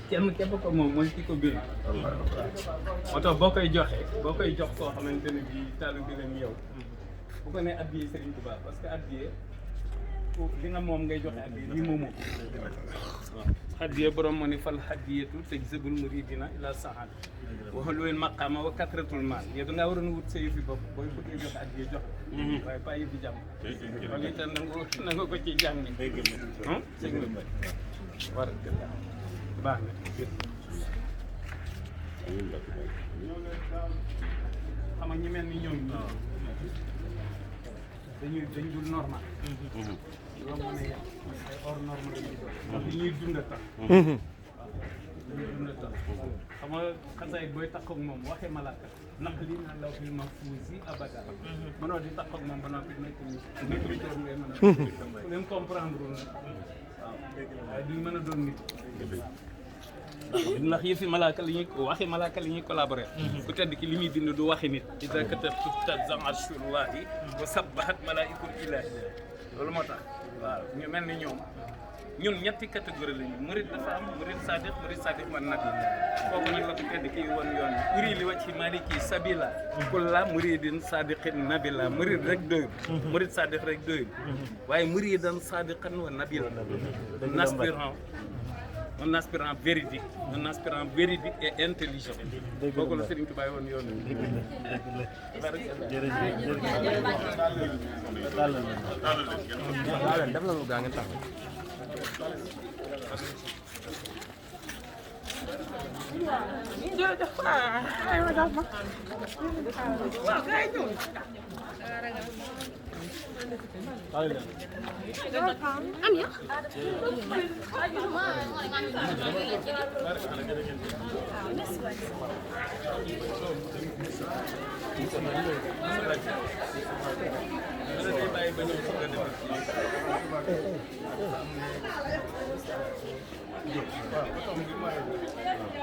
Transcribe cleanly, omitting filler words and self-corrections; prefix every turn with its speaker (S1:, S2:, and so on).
S1: kenn képp ko moom mooy ki ko bind. moo tax boo koy joxe boo koy jox koo xamante ne bii taalu bi leen yow bu ko nee addiye Serigne Touba parce que addiye li nga moom ngay joxe addiye lii moom moo waaw addiye borom moo ni fal haddiyatu tajzibul muridina ila sahat waxal lu leen maqaama wa katratul maal yow da ngaa waroon a wut sa yëfi bopp booy bëggee joxe addiye joxe waaye pas yëfi jàmm kon itam nangu ko ci jàng sëñ bi war baax na xam nga ñi mel ni ñoom dañ dul normal loolu moo ne yàq ay hors norme la ñuy doon ndax li ñuy dund tax waaw li ñuy dund tax xam nga xasaay booy takkoog moom waxee malaaka ndax lii naan law fil mahfuuzi abada mënoo di takkoog moom ba noppi nekk ni toor ngay mën a leen comprendre na waaw waaye duñ mën a doon nit ndax yëfi malaaka li ñuy waxi malaaka li ñuy collaboré ku tedd ki li muy bind du waxi nit ida katabtu tazam arshullahi wa sabbahat malaikul ilahi loolu moo tax waaw ñu mel ni ñoom ñun ñetti catégorie lañu murid dafa am murid sadiq man nag kooku nag la ku tedd ki woon yoon uri li wacci maliki sabila kulla muridin sadiqin nabila murid rek doyul murid sadiq rek doyul waaye muridan sadiqan wa nabila un aspirant véridique et intelligent. kooku la Serigne Touba woon yoon wi.
S2: def la lu gaa ngeen tax